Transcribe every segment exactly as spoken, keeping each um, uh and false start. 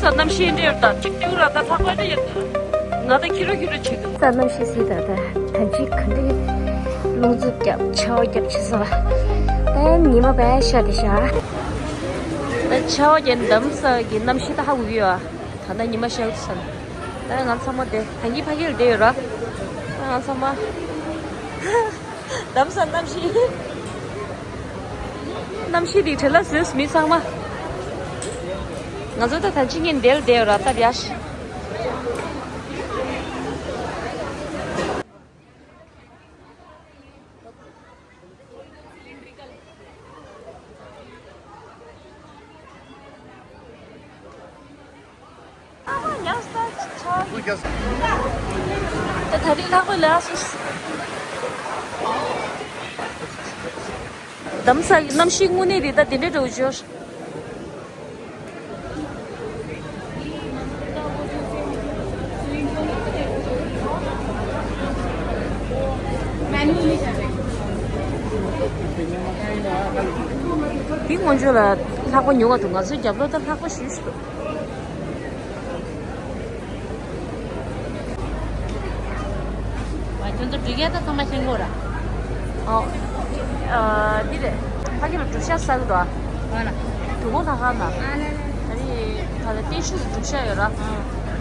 ས་གནམ་གཤིས་འདྲ་ཡོད་ད། ཅིག་ཏེའུ་ར་ད་ལྷག་པ་འདྲ་ཡོད་ད། ང་ད་ཁྱི་རོ་ཁྱི་རོ་བྱེད་འདུག་ས་གནམ་གཤིས་སི་ད་ད་ད་ཅིག་ག་འདྲ་རླུང་འཚུབ་རྒྱབ་ཆར་པ་རྒྱབ་བྱེད་ས་ད་ཉི་མ་བས་ཤར་ཏེ་ཤར། ད་ཆར་པ་རྒྱབ་འདམ་ས་གི་གནམ་གཤིས་ད་ཧ་གོ་གི་ཡོད་ཨ། ད་ད་ཉི་མ་ཤར་ས་ད་ང་ཚང་མ་དེ་ད་གིན་ཕ་གིར་བསྡད་ཡོད་ར། ད་ང་ཚང་མ། འདམ་ས་གནམ་གཤིས། གནམ་གཤིས་འདི་བྲེལ་ལ་བཟོས་མི་ཚང་མ། ང་ཚོ་ད་ད་ཅི་ངན་འདེལ་བསྡད་ཡོད་ར་སྟབས་ཡག་ཤི། ད་ད་རིང་ལྷག་པའི་ལ་སོ། འདམ་ས་གི་གནམ་གཤིས་དངོས་གནས་རེད་ད་དེ་འདྲའི་འགྲོ་འབྱོར། འདི་སྔོན་ཆད་ལ་ལྷག་པ་ཉོ་ག་འདུག་ང་ཚོའི་རྒྱབ་ལོགས་ད་ལྷག་པ་ཞུས་ཞུ་འདུག་ཁྱོད་ཚོ་འབྲི་ག་ད་ཚང་མ་ཤེས་གོ་ར། ཨོ། ཨ། འདི་རེད། ཕ་གི་ལ་གྲུ་ཤག་ས་གི་འདུག་ཨ། གྲུ་གོང་ལྷག་ཁང་ན། ཨ་ནི་ད་ལ་བརྟན་བཞུགས་ཀྱི་གྲུ་ཤག་ཡོད་ར།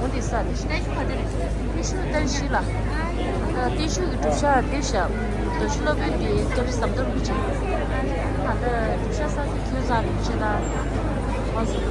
འོ་འདི་ས་རེད། བརྟན་བཞུགས་ག་དེ་རེད། བརྟན་བཞུགས་གཏན་བཞི་ལ། ད་བརྟན་བཞུགས་ཀྱི་གྲུ་ཤག་འདིར་བཞག་རྡོ་རྗེ་སློབ་དཔོན་འདི་སྐྱབས་རྗེ་ཟམ་གདོང་རིན་པོ་ཆེ། ད་ལྟ་གྲུ་ཤག་ས་གི་ཁྱོད་ཚང་རིན་པོ་ཆེ་ལ། ང་ཚོ།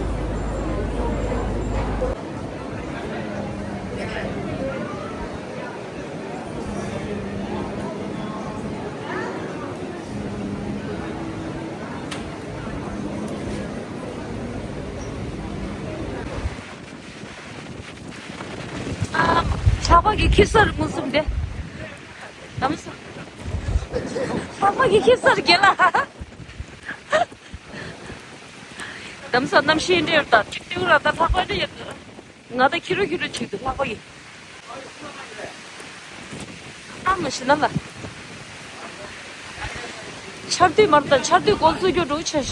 ཨ། ལྷག་པ་གི་ཁྱི་སར་མངོན་སུམ་དེ། ལམ་སང་། ལྷག་པ་གི་ཁྱི་སར་དགེ་ལ། འདམ་ས་གནམ་གཤིས་འདྲ་ཡོད་ད། ཅིག་ཏེའུ་ར་ད་ལྷག་པ་འདྲ་ཡོད་ད། ང་ད་ཁྱི་རོ་ཁྱི་རོ་བྱེད་འདུག་ལྷག་པ་ཡིན། ཨ་མ་ཤི་ན་ལ། ཆར་དུས་མར་ད་ཆར་དུས་འགོ་བཙུགས་རྒྱུ་འགྲོ་ཆེ།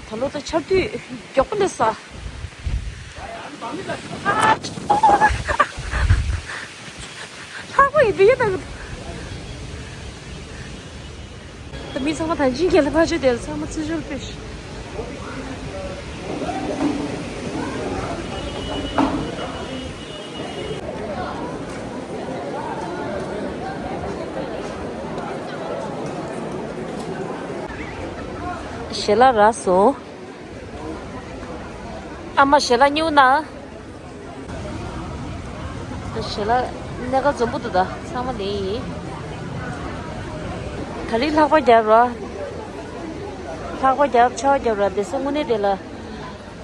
ད་ལོ་ད་ཆར་དུས་མགྱོགས་པོ་ལས་ས། ལྷག་པ་ཡིན་འདི་ཡིན་ད། ད་མི་ཚང་མ་ད་ཅིང་གལ་ཕ་ཆོས་དེར་ཚང་མ་ཚུར་ཤོར་པས། ཞལ་ལག་རག་སོང་། ཨ་མ་ཞལ་ལག་སྙིང་ན། ད་ཞལ་ལག་གནས་ཀ་འཛོམས་པོ་འདུག་ད་ཚང་མ་ལེན་ཡིན། ད་རིང་ལྷག་པ་རྒྱབ་ར། ལྷག་པ་རྒྱབ་ཆར་པ་རྒྱབ་ར་བསྡད་ས་དངོས་གནས་དེ་ལ།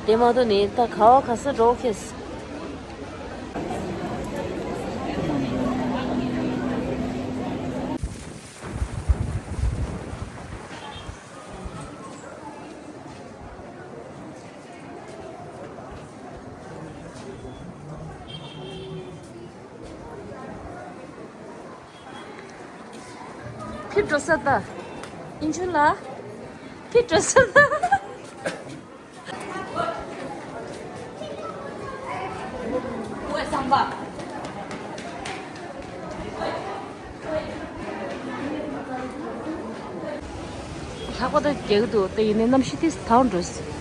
དེ་མ་གཏོགས་ནི་ད་ག་བ་ག་ས་འགྲོ་ཁེས། ཕི་འགྲོ་ས་ད། ཨིན་ཆུ་ལ། ཕི་འགྲོ་ས་ད། ལྷག་པ་ད་རྒྱག་གི་འདུག་ད་ཡིན་ནའི་གནམ་གཤིས་དེ་དྭངས་འགྲོ།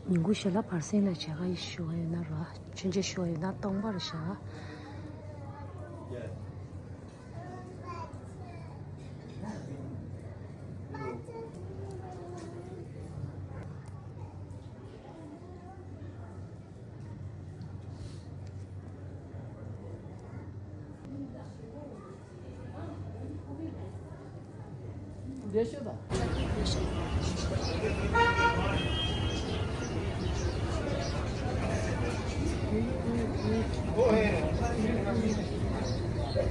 ཉིན་གུང་ཞལ་ལག་བར་གསེང་ལ་བྱ་དགའ་ཞུ་བ་ཡོད་ན་ར། མཆོད་མཇལ་ཞུ་བ་ཡོད་ན་སྟོང་པར་བཞག་དེ་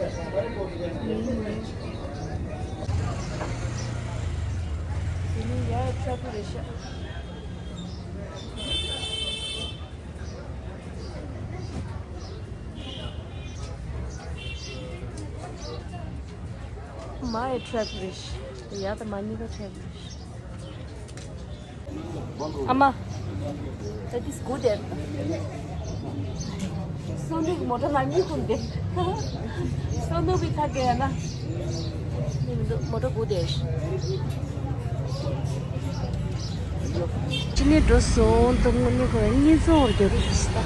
ནི་ཡ་ཁྲ་པོ་རེད་ཤག་མ་ཡི་ཁྲ་པོ་རེད་ཤག་ཡ་དང་མ་གཉིས་ཀ་ཁྲ་པོ་རེད་ཤག་ཨ་མ། ད་དེ་སྒུག་བསྡད། སོ་ནུ་གི་མོ་ཊ་ལ་གཉིད་ཁུག་བསྡད། སོ་ནུ་གི་ཁ་གས་ན། མོ་ཊ་སྒུག་བསྡད། ཅི་ནས་འགྲོ་སོང་། དུང་གཉིད་ཁུག་གཉིད་ཚོར་རྒྱབ་ཤི་ད།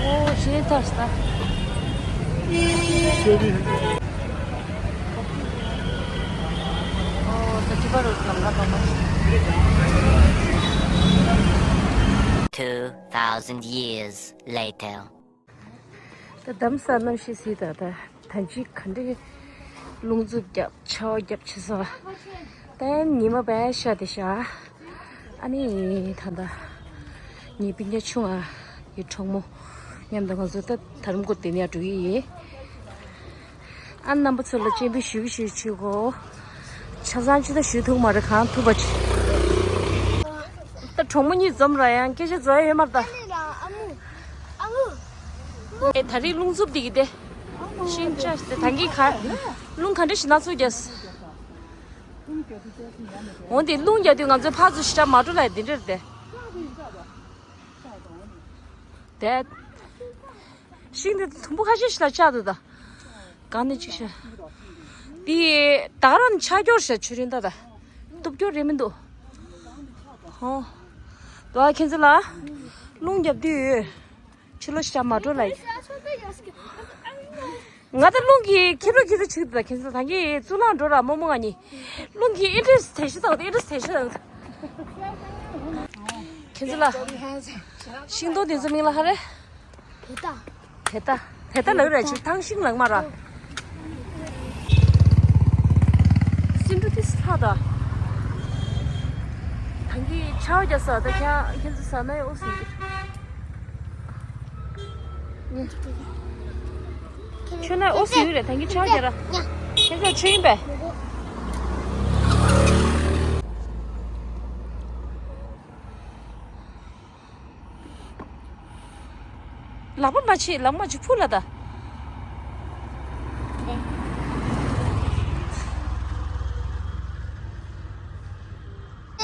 ཨོ་ཞེས་ཐར་ས། ཨོ་ད་ཅི་པ་རུ་ལམ་ལ་བ་མ། Two thousand years later. ད་དམ་ས་གནམ་གཤིས་སྲིད་ད་ད་ད་ཅི་ག་འདྲའི་རླུང་འཚུབ་རྒྱབ་ཆར་པ་རྒྱབ་ཆེ་ས། ད་ཉི་མ་བས་ཤར་ཏེ་ཤག་ཨ་ནི་ད་ད་ངའི་སྤུན་ཀྱག་ཆུང་ང་ཡི་གྲོགས་མོ་མཉམ་དུ་ང་ཚོ་ད་དྷ་རམ་གོ་དེ་ནས་འགྲོ་གི་ཡིན། ཨ་རྣམ་པ་ཚོ་ལ་སྤྱན་འབུལ་ཞུ་གི་ཞུ་ཆེ་གོ། ཆ་ཚང་ཅི་ད་ཞུ་ཐུབ་མ་རེད། གང་ཐུབ་པ་ཅི། ད་གྲོགས་མོ་གཉིས་འཛོམས་ར་ཡང་སྐད་ཆ་རྫོགས་ཡོད་མ་རེད་ད། ཨ་མུ། ཨ་མུ། ཨེ་ད་རེས་རླུང་འཚུབ་དེ་གི་དེ། ཤིང་ཆ་དེ་ད་གིན་ག་རླུང་ག་འདྲ་ཞིག་སྣ་ཚོགས་རྒྱབ། འོན་ཏེ་རླུང་རྒྱག་དུས་ང་ཚོའི་ཕར་ཚུར་ཞེ་དྲག་མ་འགྲོ་ལ་འདི་འདྲར་བསྡད། དེ། ཤིང་དེ་དུམ་བུ་ཁ་ཤས་ཤིག་ལ་བཅག་འདུག་ད། གང་ནས་ཅིག་ཤ། དེ་ད་རང་ཆ་སྐྱོར་ཤ་ཆུ་རིན་ད་ད། སྟུབ་སྐྱོར་རེད་མི་འདུག་ཧོ། དོ་ཨ་ཁྱེད་ཚོ་ལ། རླུང་རྒྱབ་དུས། ཕྱི་ལོགས་ཤ་མ་འགྲོ་ལ། ང་ད་རླུང་གིས་ཁྱེད་རོགས་ཁྱེད་ཚོ་ཆིག་ད་ཁྱེད་ཚོ་ད་གིན་གཙུག་ལག་འགྲོ་ར་རྨོ་མོ་ང་གཉིས། རླུང་གིས་ཨེ་འདྲས་དེ་ཤི་ད་ཨེ་འདྲས་དེ་ཤི་ད། ཁྱེད་ཚོ་ལ། ཤིང་སྡོང་དེ་ཚོ་མིང་ལ་ཧ་རེ། བེ་ཏ། བེ་ཏ། བེ་ཏ་ལབ་ར་ཅིག་ཐང་ཤིང་ལག་མ་ར། སེ་འབྲུ་དེ་ལྷག་ད། ད་གིན་ཆར་པ་རྒྱག་ས་ད་ཁྱ་ཁྱེད་ཚོ་ཟ་ན་ཡོད་སྲིད། མཆོད་ན་ཨོ་ཟི་ཡུ་རེད། ད་གིན་ཆར་རྒྱག་ར། ཁྱེད་ཚོ་ཆོས་ཡིན་པས། ལག་པ་མ་བྱེད། ལག་པ་མ་བྱེད་ཕུ་ལ་ད།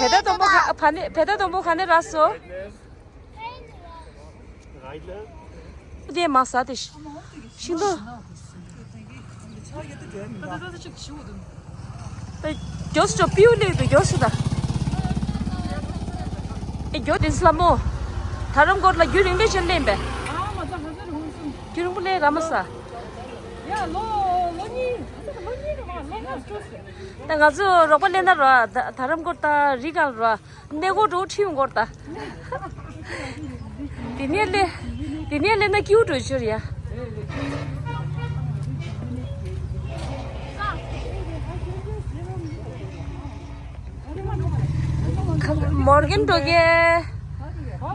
བེ་ཏ་དོམ་པོ་ག་ཕ་ནས་བེ་ཏ་དོམ་པོ་ག་ནས་རག་སོ། དེ་མ་ཟ་དེ་ཤིང་ཏོག་ད་མགྱོགས་སུ་པིའུ་ལེགས་འདུག་མགྱོགས་སུ་ད། ཨེ་མགྱོགས་དེ་ལ་མོ། དྷ་རམ་གོར་ལ་རྒྱུན་རིང་པོ་ཞིག་ལེན་པས། རྒྱུན་རིང་པོ་ལེན་ར་མ་ཟ། ད་ང་ཚོ་རོགས་པ་ལེན་ན་ར་དྷ་རམ་གོར་ད་རི་གང་ར། གནས་སྐོར་འགྲོ་ཁྲིད་འགོར་ད། དེ་ནས་ལེ། དེ་ནས་ལེ་ན་ཀིའུ་འགྲོ་ཤོར་ཡ། མོར་གན་འགྲོ་གེ།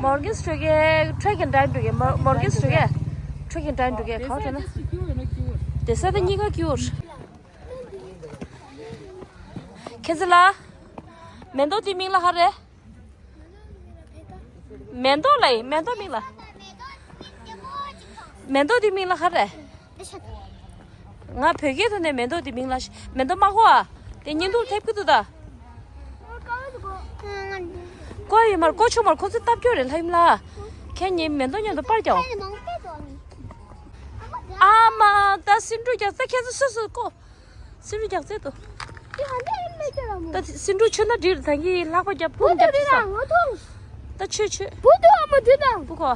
མོར་གན་འགྲོ་གེ། ཁྲེ་གན་ཏྲན་འགྲོ་གེ། མོར་གན་འགྲོ་གེ། ཁྲེ་གན་ཏྲན་འགྲོ་གེ། ག་བ་འགྲོ་ན། དེ་ས་ད་གཉིས་ཀ་ཀིའུ། ཁྱེད་ཚོ་ལ། མེ་ཏོག་དེ་མིང་ལ་ཧ་རེ། མེ་ཏོག་ལ་ཡིན། མེ་ཏོག་མིང་ལ། མེ་ཏོག་དེ་མིང་ལ་ཧ་རེ། ང་བོད་སྐད་ཐོག་ནས་མེ་ཏོག་དེ་མིང་ལ་ཤ་མེ་ཏོག་མ་གོ་ཨ། དེ་བརྙན་ཐུང་ཐེབས་ཀྱི་འདུག་ད། ཀོ་ཡོད་མར་ཀོ་ཆུ་མར་ཁོ་ཚོ་སྟབས་སྐྱོ་རེད་ལྷ་ཡིན་ལ། ཁྱེད་ཉིད་མེ་ཏོག་མཉམ་དུ་པར་རྒྱག་ཨ་མ། ད་སེ་འབྲུ་རྒྱག་ས་ཁྱེད་ཚོ་སོ་སོ་ཀོ། སེ་འབྲུ་རྒྱག་རྩེ་དོ། ད་སེ་འབྲུ་མཆོད་ན་འགྲིག་རེད། ད་གིན་ལྷག་པ་རྒྱབ་སྤུན་རྒྱབ་ཅི་ས། ད་མཆོད་མཆོད། སྤུ་གོ།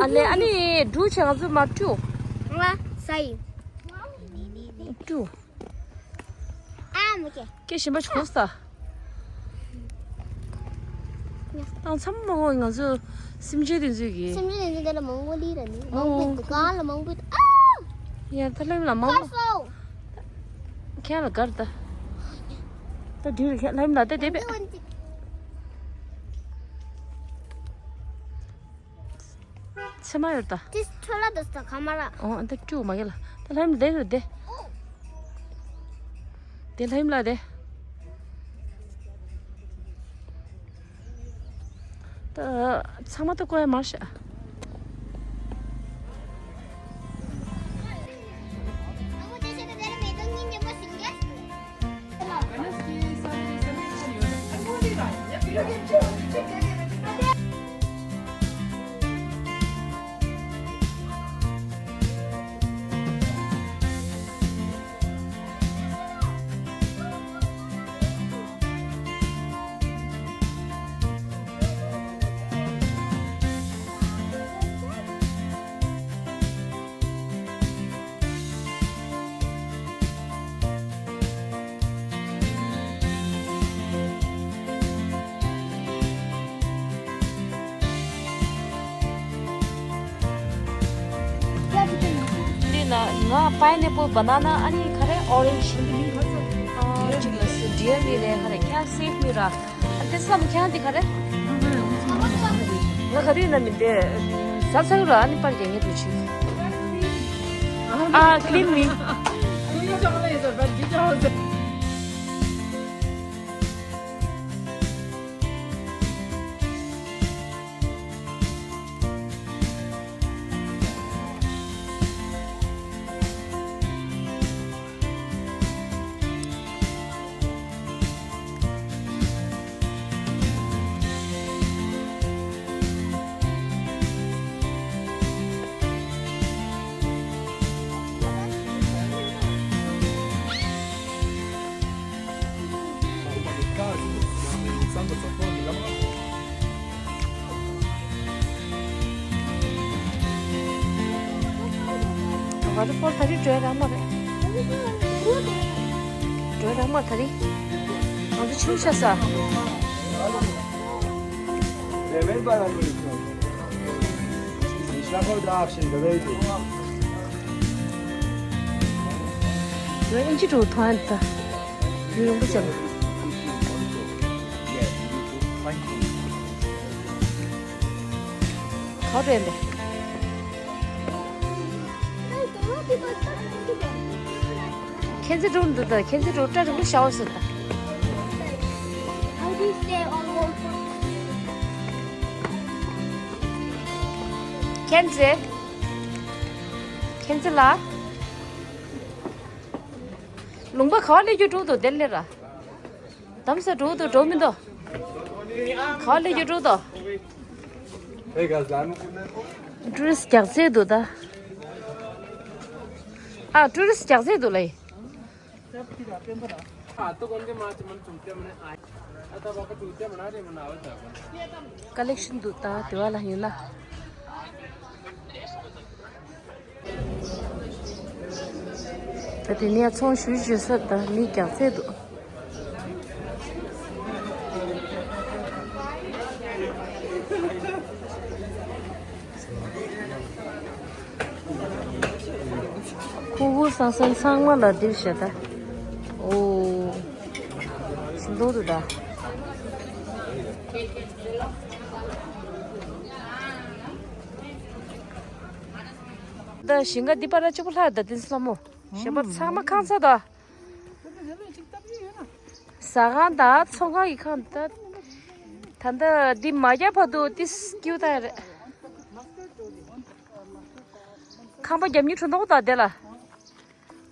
ཨ་ལེ་ཨ་ནི་འབྲུ་ཆེ་ང་ཚོ་མ་བཀྲུ། ང་ས་ཡིན། བཀྲུ། ཨ་མ་ཀེ། ཀེ་ཞིམ་པ་བྱུང་ས། ཏང་མཚམས་མང་བོ་ང་ཚོ་སེམས་ཅན་དེ་ཚོས་ཀྱི། སེམས་ཅན་དེ་ཚོ་དེ་ལ་མང་པོ་ལི་ར་ནི་མང་པོ་འདུག་ག་ལ་མང་པོ་འདུག་ཨ། ཡ་ད་ལྷམ་ལ་མ་མ། ཁྱེད་ལ་གར་ད། ད་དུས་ལ་ཁྱེད་ལྷམ་ལ་ད་དེ་བས། ཚེ་མ་ཡོད་ད། དེ་ཁྲོ་ལ་དོ་ས་ག་མ་ར། ཨོ་ད་ཀྲུ་མ་གེ་ལ། ད་ལྷམ་ལ་དེ་ར་དེ། དེ་ལྷམ་ལ་དེ། ད་ཚང་མ་ད་བཀོད་ཡ་མ་ཤ། འདི་ན་ང་pineapple, banana, ཨ་ནི་ག་རེ་orange། ཨ་གཅིག་ལ་སི་dear me རེད། ག་རེ་can't save me ར། ཨ་དེ་བསམ་ཁྱང་དེ་ག་རེ། ང་ག་དུས་ན་མི་འདི་ཟ་ཚ་ར། ཨ་ནི་པར་རྒྱག་ངེས་འདུག་ཆི། ཨ་clean me. Waterfall ད་རེས་འགྲོ་ཡ་རག་མ་རེད། འགྲོ་ཡ་རག་མ་ད་རེས། ང་ཚོ་ཆུང་ཤ་ས། ང་ཨིན་ཇི་འགྲོ་ཐང་ད། ཡུན་རིང་པོ་བྱས་ལ། ག་རེད་འདི། ཁྱེད་ཚོ་འགྲོ་འདུག་ད། ཁྱེད་ཚོ་འགྲོ་སྐྲ་རིང་པོ་ཤ་བ་ཟེར་ད། ཁྱེད་ཚོ། ཁྱེད་ཚོ་ལ། ལུང་པ་ག་བ་སླེབས་རྒྱུ་འགྲོ་འདུག་དེ་སླེབས་ར། དམ་ས་འགྲོ་འདུག་འགྲོ་མི་འདུག་ག་བ་སླེབས་རྒྱུ་འགྲོ་འདུག Hey guys, ལ་ནི། ཊུ་རི་སི་རྒྱག་རྩེ་འདུག་ད། ཨ་ཊུ་རི་སི་རྒྱག་རྩེ་འདུག་ལ་ཡི། ཀ་ལེག་ཤན་འདུག་ད་དེ་བ་ལ་ཡིན་ན། ད་དེ་ནས་ཚོང་ཞུ་ཞུ་ས་ད་མི་རྒྱག་ཚད་འདུག་ཁུ་བུ་སང་སང་ཚང་མ་ལ་འདིར་བྱེད་ད། ཨོ། ཞིམ་མདོག་འདུག་ད། ད་ཞིང་ཁ་འདི་པར་གཅིག་པོ་ལྷག་ད་དེ་སླ་མོ། གཞན་པ་ཚང་མ་ཁང་ཚ་ད། ཟ་ཁང་ད་ཚོང་ཁང་གི་ཁང་ད། ད་ད་འདི་མ་རྒྱག་བར་དུ་ཏི་སྐྱིད་ད་རེད། ཁང་པ་རྒྱབ་ཉིན་གྲོ་འདོགས་ད་དེ་ལ།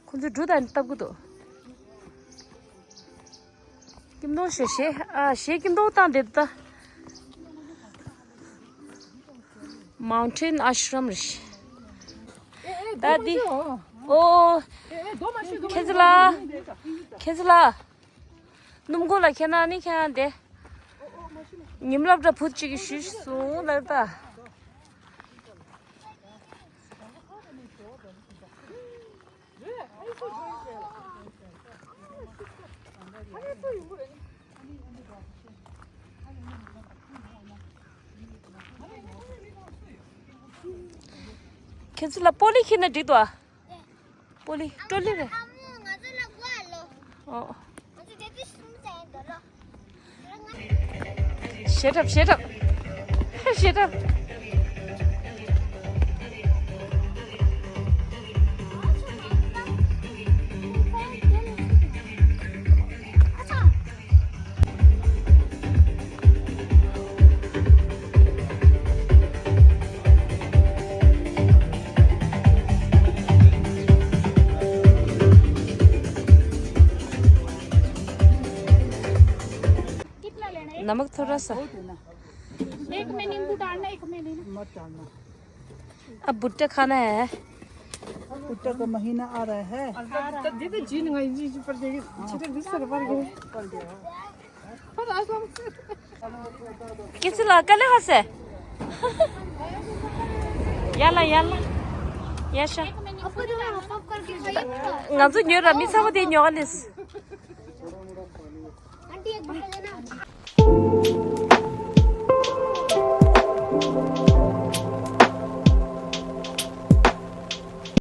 ཁོང་ཚོས་འབྲུ་དང་བཏབ་གི་འདུག་སྐྱིད་མདོག་ཞེ་ཞེ། ཨ་ཞེ་སྐྱིད་མདོག་བཏང་བསྡད་ད། Mountain Ashram རེད། ད་འདི། ཨོ། ཁྱེད་ཚོ་ལ། ཁྱེད་ཚོ་ལ། སྣུམ་འཁོར་ལ་ཁྱེད་ན་ནི་ཁྱེད་ན་དེ། ཉིམ་ལབ་འདྲ་བུ་གཅིག་གིས་ཞུས་སོང་ལབ་ད། ཁྱེད་ཚོ་ལ་པོ་ལི་ཁྱེར་ན་འགྲིག་འདུག་ཨ། པོ་ལི་ཀྲོ་ལི་རེད། ཨོ། ཞེ་དྲག་ཞེ་དྲག་ཞེ་དྲག कितना लेना है? नमक थोड़ा सा। एक में नींबू डालना, एक में नहीं। मत डालना। अब भुट्टा खाना है। भुट्टा का महीना आ रहा है। किस ला कल हंसे? याला याला याशा। ང་ཚོ་ཉོ་ར་མི་ཚ་བ་དེ་ཉོ་ག་ནས། आंटी, एक भुट्टा देना।